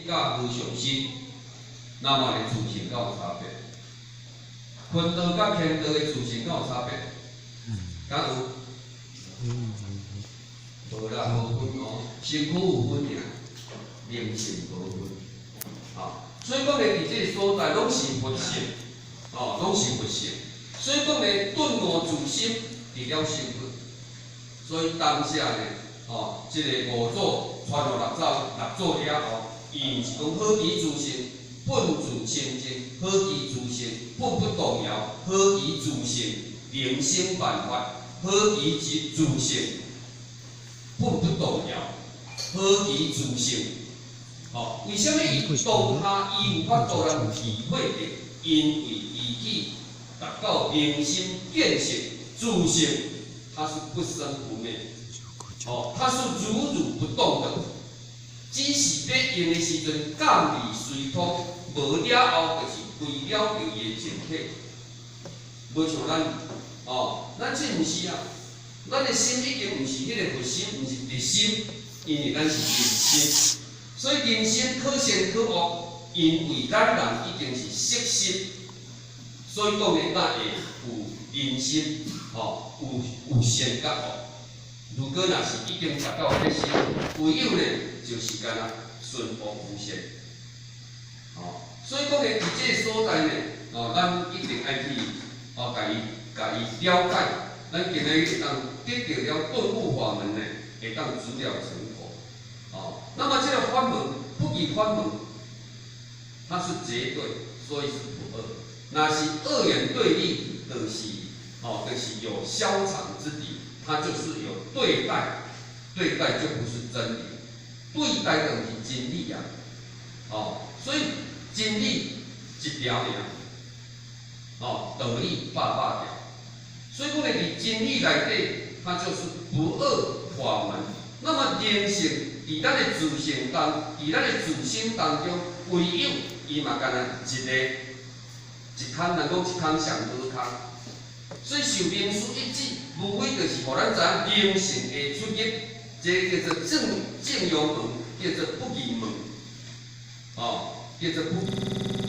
佮無常心，那麼的自性敢有差別？坤道佮乾道的自性敢有差別？敢有？無啦，無分哦，身軀有分爾，靈性無分。啊，所以講咧，佇這個所在攏是佛性，哦，攏是佛性。所以講咧，頓悟自心，除了成佛。所以當下呢，哦，這個五祖傳予六祖，六祖了後，伊毋是講何其自性，本自清淨；何其自性，本不動搖；何其自性，能生萬法；何其自性，本不動搖；何其自性。哦，為啥物伊當下伊有法度來體會著？因為伊去達到明心見性自性，它是不生不滅，哦，它是如如不動的。只是咧用的時陣，感而隨通，無了後就是歸了著伊的淨體。無像咱，哦，咱這毋是啊，咱的心已經毋是彼个佛心，毋是佛心，因為咱是人心，所以人心可善可惡，因為咱人已經是色心，所以講呢，咱會有人心，吼，有善佮惡。如果若是已經達到佛心，唯有呢，就是干焦順惡無善，吼。所以講呢，佇這個所在呢，哦，咱一定愛去，哦，共伊了解。咱今日會當得著了頓悟法門呢，會當直了成佛。哦，那麼這個法門不二法門，它是絕對，所以是不二。若是二元對立，就是，哦，就是有消長之敵，它就是有對待，對待就不是真理，對待就毋是真理啊。哦，所以真理一條爾，哦，道理百百條。所以講呢，佇真理內底，它就是不二法門。那麼人性佇咱的自性當，佇咱的自心當中，唯有伊嘛干焦一個一空，人講一空上無空。所以受明師一指，無非就是予咱知影靈性的出入，這個叫做正正陽門，叫做不二門，哦，叫做不。